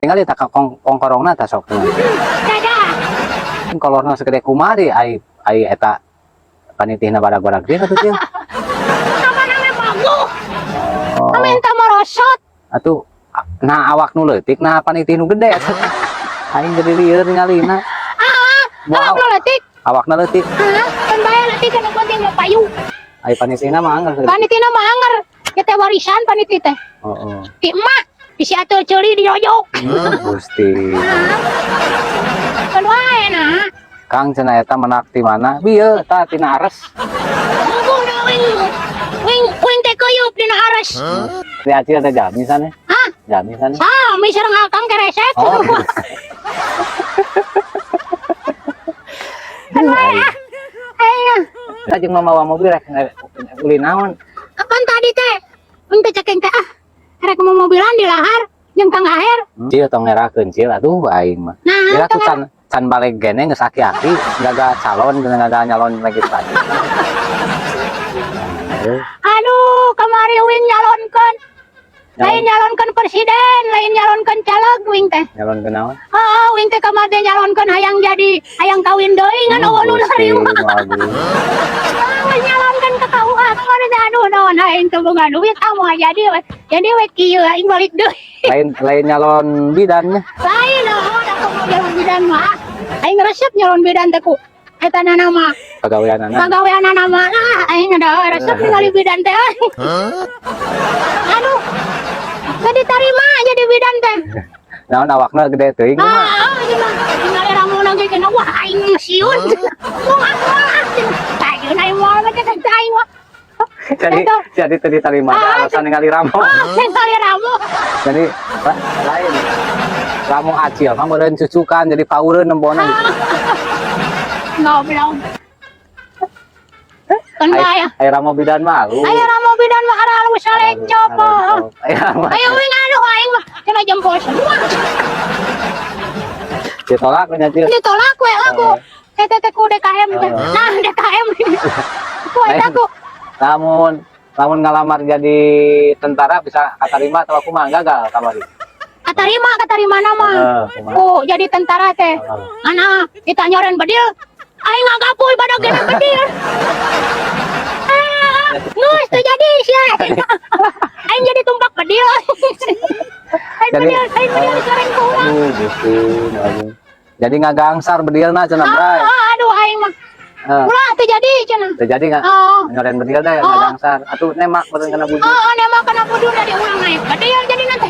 Tinggal tah kongkorongna tah, sok. Dadah. Kolorna segede kumaha ai ai eta panitihna badag-badag dia atuh teh. Apa namanya bagus. Oh. Minta merosot. Atuh nah awak nu leutik, nah panitih nu gede atuh. Aing jadi lieur ningalina. Ah, Wow. awak nu leutik. Awakna leutik. Hah? Kan bae leutik kan penting mah payu. Ai panitina mah angger. Panitina mah anger. Kita warisan paniti teh. Oh. Ti emak bisi atuh ceuli diroyok. Gusti. Kan wae nah. Kang, cenah eta menak ti mana? Bieu tah tina ares. Munggu da wing wing wing teh kuyup dina ares. Di acil teh jami sana. Hah? Jami sana. Sami sareng akang keresek. Oh. Kan wae ah. Aing ah. Kita jeung mamawa mobil rek ulin naon? Kapan tadi teh? Wing teh cekeng teh ah. Rek mau mobilan di lahar jeung Kang Aher. Cil, tong ngerakeun, Cil, atuh aing mah. Nah, Kira tuh tong can can balik gene geus aki-aki gagal calon, gagal nyalon legislatif. Aduh, kamari wing nyalonkeun. Lain nyalonkeun presiden, lain nyalonkeun caleg wing teh. Nyalon ke naon? Ah, wing teh kamari teh nyalonkeun hayang jadi hayang kawin deui ngan euweuh nu Gusti, narima. Aduh. Ah, nyalonkeun ke KUA kamari teh, aduh naon aing teu boga duit ah, moal jadi we. Jadi we kieu aing balik deui. Lain lain nyalon bidan nya. Lain oh, da aku mau nyalon bidan mah. Aing resep nyalon bidan teh ku eta nana mah. Pagaweanana. Pagaweanana mah ah, aing ada resep ningali bidan teh. Aduh. Teu diterima jadi bidan teh. Naon, awakna gede teuing mah. Ah, ieu mah ningali ramona ge kena, wah aing sieun. Moal moal ah. Tayeun aing moal mah teh aing mah. Jadi teu diterima teh alasan ningali ramo. Ah, ningali ramo. Jadi lain ramo acil mah meureun cucukan jadi paureun nembona gitu. Ngobrol. Kan bae. Ai ramo bidan mah halus. Ayo ramo bidan mah halus salecop. Ayo mah. Ayo wing aduh aing mah kena jempol semua. Ditolak nya, Cil. Ditolak we aku. Eta teh ku DKM teh. Nah, DKM. Ku eta ku. Lamun lamun ngalamar jadi tentara bisa katarima atau kumaha, gagal kamari? Katarima, katarima nama. Heeh, kumaha? Ku jadi tentara teh. Heeh. Anak kita nyoren bedil. Aing ngagapuy badak gede bedil. Ah, geus teu jadi sia. Aing jadi tumpak bedil. Aing bedil, aing bedil disoreng ku urang. Aduh, Gusti, aduh. Jadi ngagangsar bedilna cenah, Bray. Ah, aduh aing mah. Heeh. Ulah teu jadi cenah. Teu jadi nggak? Oh. Nyoren bedil teh Oh. ngagangsar. Atuh nembak meureun kana bujur. Oh, nembak kana budul dari urang naik bedil jadi nanti.